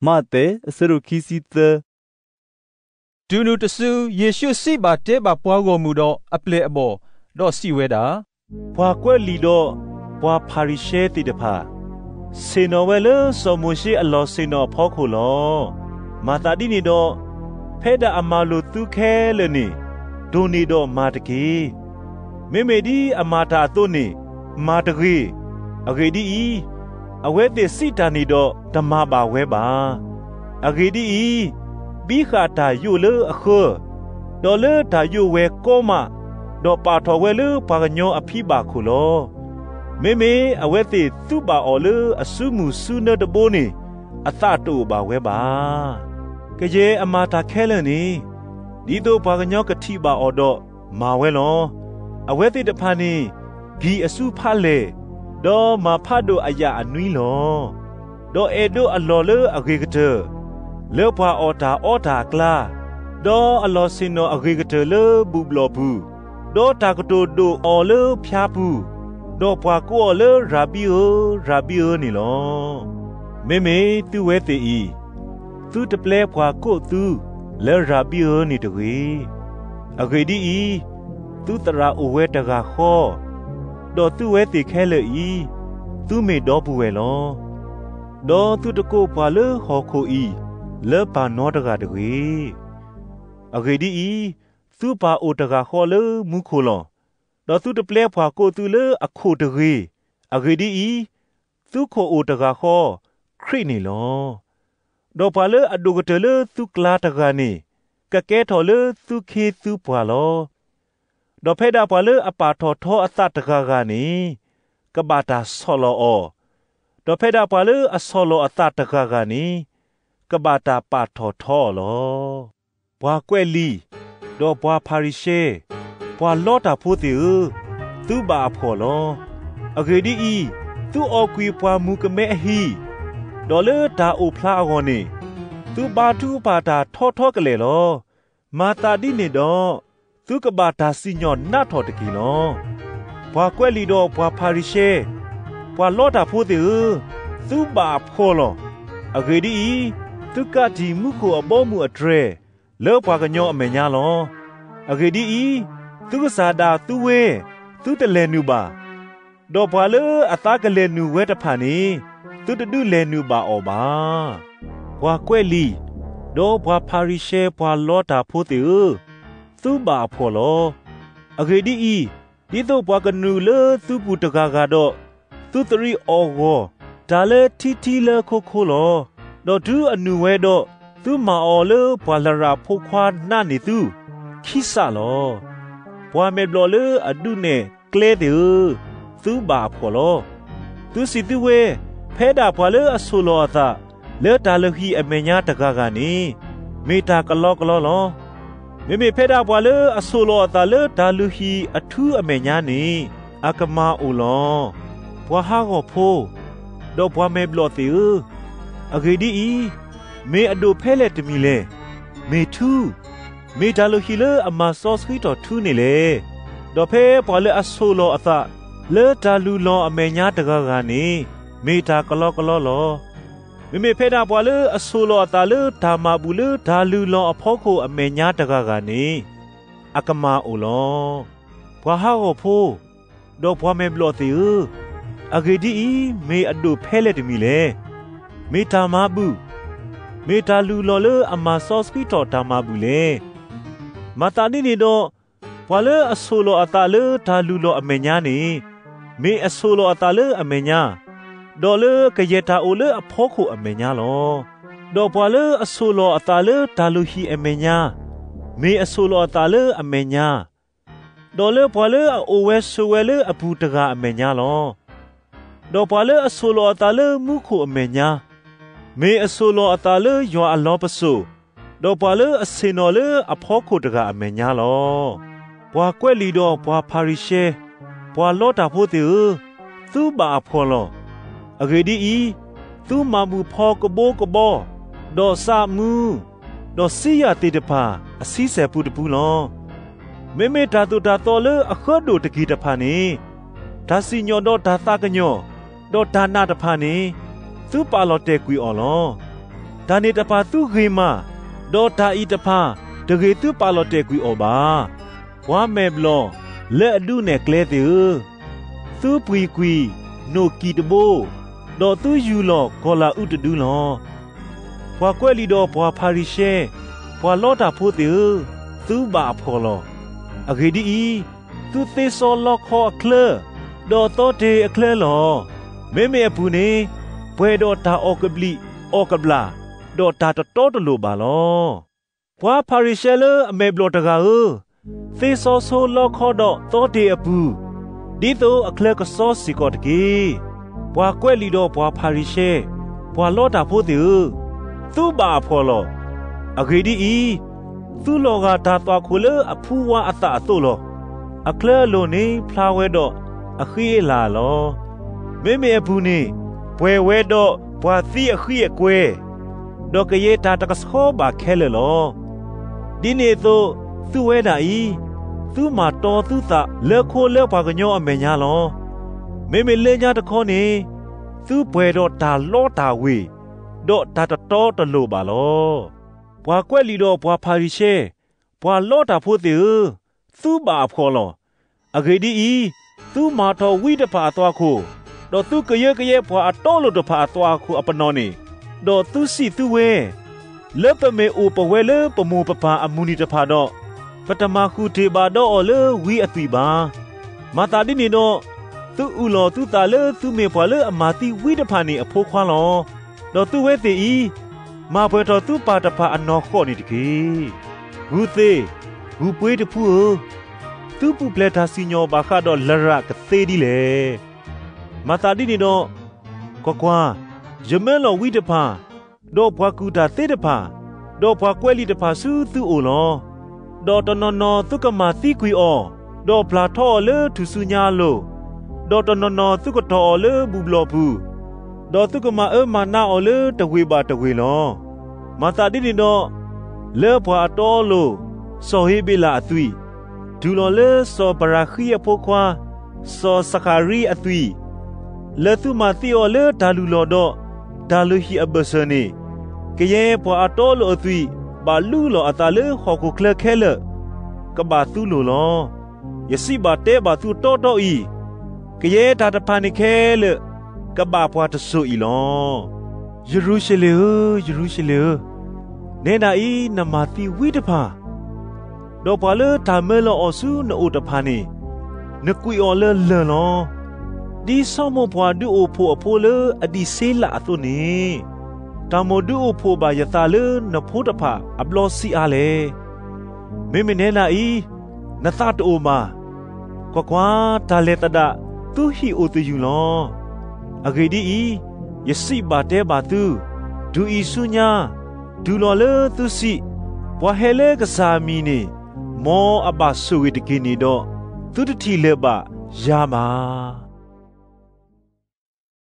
မးသဲ အဆၢဒိၣ်ခံဆံသၢ တုၤနုၤတစု ယ့ၣ်ရှူးစံးဘၣ်တဲဘၣ်ပှၤဂီၢ်မုၢ်ဒီးအပျဲၢ်အဘီၣ်, ဒီးစံးဝဲဒၣ်, ပှၤကွဲးလံာ်ဒီးပှၤဖၤရံၤၡဲသ့ၣ်တဖၣ် ဆ့ၣ်နီၤဝဲလၢစီၤမိၤၡ့အလီၢ်ဆ့ၣ်နီၤအဖီခိၣ်လီၤ. မၤသးဒ်န့ၣ်ဒီး, ဖဲဒၣ်အမၤလိာ်သုခဲလၢာ်န့ၣ်, ဒိၣ်န့ၢ်ဒီးမၤတက့ၢ်. မ့မ့ၢ်ဒ်အမၤတၢ်အသိးန့ၣ်, မၤတဂ့ၤ. အဂ့ၢ်ဒ်အံၤ, အဝဲသ့ၣ်စံးတၢ်န့ၣ်ဒီးတမၤဘၣ်ဝဲဘၣ်. အဂ့ၢ်ဒ်အံၤ, ဘံဃာ်တၢ်ယိးလၢအဃၢ, ဒီးလၢတၢ်ယိးဝဲကီမး, ဒီးပာ်ထီၣ်ဝဲလၢပှၤကညီအဖံဘၣ်ခိၣ်လီၤ. မ့မ့ၢ်အဝဲသ့ၣ်သုးဘၣ်အီၤလၢအစုမုၢ်စုနၢတဘိန့ၣ်, အသးတအိၣ်ဘၣ်ဝဲဘၣ်. ကယဲၢ်အမၤတၢ်ခဲလၢာ်န့ၣ်, ဒ်သိးပှၤကညီကထံၣ်ဘၣ်အီၤဒီးမၤဝဲလီၤ. အဝဲသ့ၣ်တဖၣ်န့ၣ်, ကံၢ်အစုဖးလဲၢ်, ဒီးမၤဖးဒိၣ်အယာ်အနွံလီၤ. ဒီးအဲၣ်ဒိးအလီၢ်လၢအဂ့ၤကတၢၢ်, လၢပှၤအီၣ်တၢ်အီတၢ်အကျါ, ဒီးအလီၢ်ဆ့ၣ်နီၤအဂ့ၤကတၢၢ်လၢဘူၣ်ဘျီၣ်ပူၤ, ဒီးတၢ်ကတိၤဒိၣ်အီၤလၢဖၠါပူၤ, ဒီးပှၤကိးအီၤလၢရၤဘံဧၢ, ရၤဘံဧၢန့ၣ်လီၤ. မ့မ့ၢ်သုဝဲသ့ၣ်အံၤ, သုတပျဲပှၤကိးသုလၢရၤဘံဧၢန့ၣ်တဂ့ၤ. အဂ့ၢ်ဒ်အံၤ, သုသရၣ်အိၣ်ဝဲတဂၤဃီ, ဒီးသုဝဲသ့ၣ်ခဲလၢာ်အံၤ, သုမ့ၢ်ဒီပုၢ်ဝဲၢ်လီၤ. ဒီးသုတကိးပှၤလၢဟီၣ်ခိၣ်အံၤလၢပၢ်နီတဂၤတဂ့ၤ. အဂ့ၢ်ဒ်အံၤ, သုပၢ်အိၣ်တဂၤဃီလၢမူခိၣ်လီၤ. ဒီးသုတပျဲပှၤကိးသုလၢအခိၣ်တဂ့ၤ. အဂ့ၢ်ဒ်အံၤ, သုခိၣ်အိၣ်တဂၤဃီ, ခရံာ်န့ၣ်လီၤ. ဒီးပှၤလၢအဒိၣ်ကတၢၢ်လၢသုကျါတဂၤန့ၣ်, ကကဲထီၣ်လၢသုခ့သုပှၤလီၤ. ဒီးဖဲဒၣ်ပှၤလၢအပာ်ထီၣ်ထီအသးတဂၤဂၤန့ၣ်, ကဘၣ်တၢ်ဆီၣ်လီၤအီၤ, ဒီးဖဲဒၣ်ပှၤလၢအဆီၣ်လီၤအသးတဂၤဂၤန့ၣ်, ကဘၣ်တၢ်ပာ်ထီၣ်ထီအီၤလီၤ. ပှၤကွဲးလံာ်, ဒီးပှၤဖၤရံၤၡဲ, ပှၤလီတၢ်ဖိသ့ၣ်ဧၢ, သုဘၣ်အဖှီၣ်လီၤ. အဂ့ၢ်ဒ်အံၤ, သုအီၣ်ကွံာ်ပှၢ်မုၢ်ကမဲအဟံၣ်, ဒီးလၢတၢ်အိၣ်ဖျါအဂီၢ်န့ၣ်, သုဘါထုကဖၣ်တၢ်ထီထီကလဲာ်လီၤ. မၤသးဒ်န့ၣ်ဒီး, သုကဘၣ်တၢ်စံၣ်ညီၣ်နးထီၣ်တက့ၢ်လီၤ. ပှၤကွဲးလံာ်ဒီးပှၤဖၤရံၤၡဲ, ပှၤလီတၢ်ဖိသ့ၣ်ဧၢ, သုဘၣ်အဖှီၣ်လီၤ. အဂ့ၢ်ဒ်အံၤ, သုကးတံာ်မူခိၣ်အဘီအမုၢ်အတြဲၤ, လၢပှၤကညီအမဲာ်ညါလီၤ. အဂ့ၢ်ဒ်အံၤ, သုကစၢ်ဒၣ်သုဝဲ, သုတလဲၤနုာ်ဘၣ်. ဒီးပှၤလၢအသးကလဲၤနုာ်ဝဲတဖၣ်န့ၣ်, သုတဒုးလဲၤနုာ်ဘၣ်အီၤဘၣ်. ပှၤကွဲးလံာ်, ဒီးပှၤဖၤရံၤၡဲပှၤလီတၢ်ဖိသ့ၣ်ဧၢ, သုဘၣ်အဖှီၣ်လီၤ. အဂ့ၢ်ဒ်အံၤ, ဒ်သိးပှၤကနုာ်လၢသုပူၤတဂၤဂၤဒီး, သုသရံးအီၣ်ဂီၢ်တၢ်လၢထံထံလၢခိခိလီၤ. ဒီးတုၤအနုာ်ဝဲဒီး, သုမၤအီၤလၢပှၢ်လရာ်ဖိခွါနးန့ၢ်သု, ခံစးလီၤ. ပှၤမဲာ်ဘျီၣ်လၢအဒုးနဲၣ်ကျဲသ့ၣ်ဧၢ, သုဘၣ်အဖှီၣ်လီၤ. သုစံးသုဝဲ, ဖဲဒၣ်ပှၤလၢအဆိၣ်လီၤအသးလၢတၢ်လုၢ်ဟံၣ်အမဲာ်ညါတဂၤဂၤန့ၣ်, မ့ၢ်တၢ်ကလီကလီလီၤ. မ့မ့ၢ်ဖဲဒၣ်ပှၤလၢအဆိၣ်လီၤအသးလၢတၢ်လုၢ်ဟံၣ်အထူအမဲာ်ညါန့ၣ်, အကမၢ်အိၣ်လီၤ. ပှၤဟးဂီၤဖိ, ဒီးပှၤမဲာ်ဘျီၣ်သ့ၣ်ဧၢ, အဂ့ၢ်ဒ်အံၤ, မ့ၢ်အဒိၣ်ဖဲလဲၣ်တမံၤလဲၣ်. မ့ၢ်ထူ, မ့ၢ်တၢ်လုၢ်ဟံၣ်လၢအမၤစီဆှံထီၣ်ထူန့ၣ်လဲၣ်. ဒီးဖဲပှၤလၢအဆိၣ်လီၤအသးလၢတၢ်လုၢ်လီၤအမဲာ်ညါတဂၤဂၤန့ၣ်, မ့ၢ်တၢ်ကလီကလီလီၤ. မ့မ့ၢ်ဖဲဒၣ်ပှၤလၢအဆိၣ်လီၤအသးလၢတၢ်မၤဘူၣ်လၢတၢ်လုၢ်လီၤအဖီခိၣ်အမဲာ်ညါတဂၤဂၤန့ၣ်, အကမၢ်အိၣ်လီၤ. ပှၤဟးဂီၤဖိ, ဒီးပှၤမဲာ်ဘျီၣ်သ့ၣ်ဧၢ, အဂ့ၢ်ဒ်အံၤ, မ့ၢ်အဒိၣ်ဖဲလဲၣ်တမံၤလဲၣ်. မ့ၢ်တၢ်မၤဘူၣ်, မ့ၢ်တၢ်လုၢ်လီၤလၢအမၤစီဆှံထီၣ်တၢ်မၤဘူၣ်လဲၣ်. မၤသးဒ်န့ၣ်ဒီး, ပှၤလၢအဆိၣ်လီၤအသးလၢတၢ်လုၢ်လီၤအမဲာ်ညါန့ၣ်, မ့ၢ်အဆိၣ်လီၤအသးလၢအမဲာ်ညါ, ဒီးလၢကယဲၢ်တၢ်အိၣ်လၢအဖီခိၣ်အမဲာ်ညါလီၤ. ဒီးပှၤလၢအဆိၣ်လီၤအသးလၢတၢ်လုၢ်ဟံၣ်အမဲာ်ညါ, မ့ၢ်အဆိၣ်လီၤအသးလၢအမဲာ်ညါ, ဒီးလၢပှၤလၢအအိၣ်ဝဲဆိးဝဲလၢအပူၤတဂၤအမဲာ်ညါလီၤ. ဒီးပှၤလၢအဆိၣ်လီၤအသးလၢမူခိၣ်အမဲာ်ညါ, မ့ၢ်အဆိၣ်လီၤအသးလၢယွၤအလီၢ်ပစိာ်, ဒီးပှၤလၢအဆ့ၣ်နီၤလၢအဖီခိၣ်တဂၤအမဲာ်ညါလီၤ. ပှၤကွဲးလံာ်ဒီးပှၤဖၤရံၤၡဲ, ပှၤလီတၢ်ဖိသ့ၣ်ဧၢ, သုဘၣ်အဖှီၣ်လီၤ. အဂ့ၢ်ဒ်အံၤ, သုမၤဘူၣ်ဖီကဘိကဘီ, ဒီးစးမူ, ဒီးစံယၢ်သ့ၣ်တဖၣ်အဆံဆဲၣ်ပူတပူလီၤ. မ့မ့ၢ်တၢ်သိၣ်တၢ်သီလၢအဃၢဒိၣ်တက့ၢ်တဖၣ်န့ၣ်, တၢ်စံၣ်ညီၣ်ဒီးတၢ်သးကညီၤ, ဒီးတၢ်နာ်တဖၣ်န့ၣ်, သုပာ်လီၤတဲာ်ကွံာ်အီၤလီၤ. တၢ်န့ၣ်တပာ်သုဂ့ၤမး, ဒီးတၢ်အံၤတဖၣ်တဂ့ၤသုပာ်လီၤတဲာ်ကွံာ်အီၤဘၣ်. ပှၤမဲာ်ဘျီၣ်လၢအဒုးနဲၣ်ကျဲသ့ၣ်ဧၢ, သုပှံၤကွံာ်နိၣ်ကံၣ်တဘိ, ဒီးသုယူၤလီၤကီၤလၤအူတဒုလီၤ. ပှၤကွဲးလံာ်ဒီးပှၤဖၤရံၤၡဲ, ပှၤလီတၢ်ဖိသ့ၣ်ဧၢ, သုဘၣ်အဖှီၣ်လီၤ. အဂ့ၢ်ဒ်အံၤ, သုသ့စီလီခီအချၢ, ဒီးသီတ့ၤအချၢလီၤ. မ့မ့ၢ်အပူၤန့ၣ်, ပှဲၤဒီးတၢ်အီၣ်ကဘျံးအီၣ်ကဘျၣ်, ဒီးတၢ်တတီတလိၤဘၣ်လီၤ. ပှၤဖၤရံၤၡဲလၢအမဲာ်ဘျီၣ်တဂၤဧၢ, သ့စီဆိလီခီဒီးသီတ့ၤအပူၤ, ဒ်သိးအချၢကစီစ့ၢ်ကီးတက့ၢ်. ပှၤကွဲးလံာ်ဒီးပှၤဖၤရံၤၡဲ, ပှၤလီတၢ်ဖိသ့ၣ်ဧၢ, သုဘၣ်အဖှီၣ်လီၤ. အဂ့ၢ်ဒ်အံၤ, သုလီၤဂာ်တၢ်သွၣ်ခိၣ်လၢအဖူဝါအသးအသိးလီၤ. အချၢအလိၤန့ၣ်ဖျါဝဲဒီးအဃံအလၤလီၤ. မ့မ့ၢ်အပူၤန့ၣ်, ပှဲၤဝဲဒီးပှၤသံအဃံအကွဲ, ဒီးကယဲၢ်တၢ်တကဆှီဘၣ်ခဲလၢာ်လီၤ. ဒ်န့ၣ်အသိး, သုဝဲဒၣ်အံၤ, သုမၤတီသုသးလၢခိလၢပှၤကညီအမဲာ်ညါလီၤ. မ့မ့ၢ်လၢညါတခီန့ၣ်, သုပှဲၤဒီးတၢ်လီတၢ်ဝ့ၤ, ဒီးတၢ်တတီတလိၤဘၣ်လီၤ. ပှၤကွဲးလံာ်ဒီးပှၤဖၤရံၤၡဲ, ပှၤလီတၢ်ဖိသ့ၣ်ဧၢ, သုဘၣ်အဖှီၣ်လီၤ. အဂ့ၢ်ဒ်အံၤ, သုမၤထီၣ်ဝံတဖၣ်အသွၣ်ခိၣ်, ဒီးသုကယၢကယဲပှၤအတီအလိၤတဖၣ်အသွၣ်ခိၣ်အပနီၣ်န့ၣ်, ဒီးသုစံးသုဝဲ, လၢပမ့ၢ်အိၣ်ပဝဲလၢပမိၢ်ပပၢ်အမုၢ်နံၤတဖၣ်ဒီး, ပတမၤဃုာ်တ့ၢ်ဘၣ်ဒီးအီၤလၢဝံအသွံၣ်ဘၣ်. မၤသးဒ်န့ၣ်ဒီး, သုအုၣ်လီၤသုသးလၢသုမ့ၢ်ပှၤလၢအမၤသံဝံတဖၣ်န့ၣ်အဖိခွါလီၤ. ဒီးသုဝဲသ့ၣ်အံၤ, မၤပှဲၤထီၣ်သုပၢ်တဖၣ်အနီၢ်ဃီၣ်န့ၣ်တက့ၢ်. ဂုာ်သ့ၣ်, ဂုာ်ပှ့ၤတဖုဧၢ, သုပူၤဖျဲးတၢ်စံၣ်ညီၣ်ဘၣ်ဃးဒီးလရာ်ကသ့ဒ်လဲၣ်. မၤသးဒ်န့ၣ်ဒီး, ကွၢ်ကွၢ်, ယမၢလီၤဝံတဖၣ်, ဒီးပှၤကူၣ်တၢ်သ့တဖၣ်, ဒီးပှၤကွဲးလံာ်တဖၣ်ဆူသုအိၣ်လီၤ. ဒီးတနီၤနီၤသုကမၤသံကွံာ်အီၤ, ဒီးပျၢ်ထီအီၤလၢထူၣ်စုညါအလိၤ, ဒီးတနီၤနီၤသုကတီၢ်အီၤလၢဘူၣ်ဘျီၣ်ပူၤ, ဒီးသုကမၤအၢမၤနးအီၤလၢတဝ့ၢ်ဘၣ်တဝ့ၢ်လီၤ. မၤသးဒ်န့ၣ်ဒီး, လၢပှၤအတီအလိၤ, စီၤဟ့ဘ့လးအသွံၣ်, တုၤလီၤလၢစီၤဘရၤဃံအဖိခွါ, စီၤစဃၤရံအသွံၣ်, လၢသုမၤသံအီၤလၢတၢ်လုၢ်လီၢ်ဒီးတၢ်လုၢ်ဟံၣ်အဘၢၣ်စၢၤန့ၣ်, ကယဲၢ်ပှၤအတီအလိၤအသွံၣ်ဘၣ်လူလီၤအသးလၢဟီၣ်ခိၣ်ချၢခဲလၢာ်, ကဘၣ်သုလိၤလီၤ. ယစံးဘၣ်တဲဘၣ်သုတီတီအံၤ, ကယဲၢ်တၢ်တဖၣ်န့ၣ်ခဲလၢာ်, ကဘၣ်ပှၤတစိၤအံၤလီၤ. ယရူၤၡလ့ၣ်ဧၢ, ယရူၤၡလ့ၣ်ဧၢ, နဲဒၣ်အံၤနမၤသံဝံတဖၣ်, ဒီးပှၤလၢတၢ်မၢလီၤအီၤဆူနအိၣ်တဖၣ်န့ၣ်, နကွံာ်အီၤလၢလၢၢ်လီၤ. ဒ်ဆိမိၣ်ပှၢ်ဒုးအိၣ်ဖှိၣ်အဖိလၢအဒံးစ့လးအသိးန့ၣ်, တၢ်မိၣ်ဒုးအိၣ်ဖှိၣ်ဘၣ်ယသးလၢနဖိတဖၣ်အဘျီဆံးအါလဲၣ်. မ့မ့ၢ်နဲဒၣ်အံၤ, နသးတအိၣ်ဘၣ်. ကွၢ်ကွၢ်, တၢ်လဲၤသဒၣ်သုဟံၣ်အိၣ်သယုၢ်လီၤ. အဂ့ၢ်ဒ်အံၤ, ယစံးဘၣ်တဲဘၣ်သု, တုၤအံၤဆူညါ, တုၤလီၤလၢသုစံး, ပှၤဟဲလၢကစၢ်အမံၤန့ၣ်, မ်အဘၣ်ဆိၣ်ဂ့ၤတက့ၢ်န့ၣ်ဒီး, သုတထံၣ်လၢၤဘၣ်ယၤဘၣ်.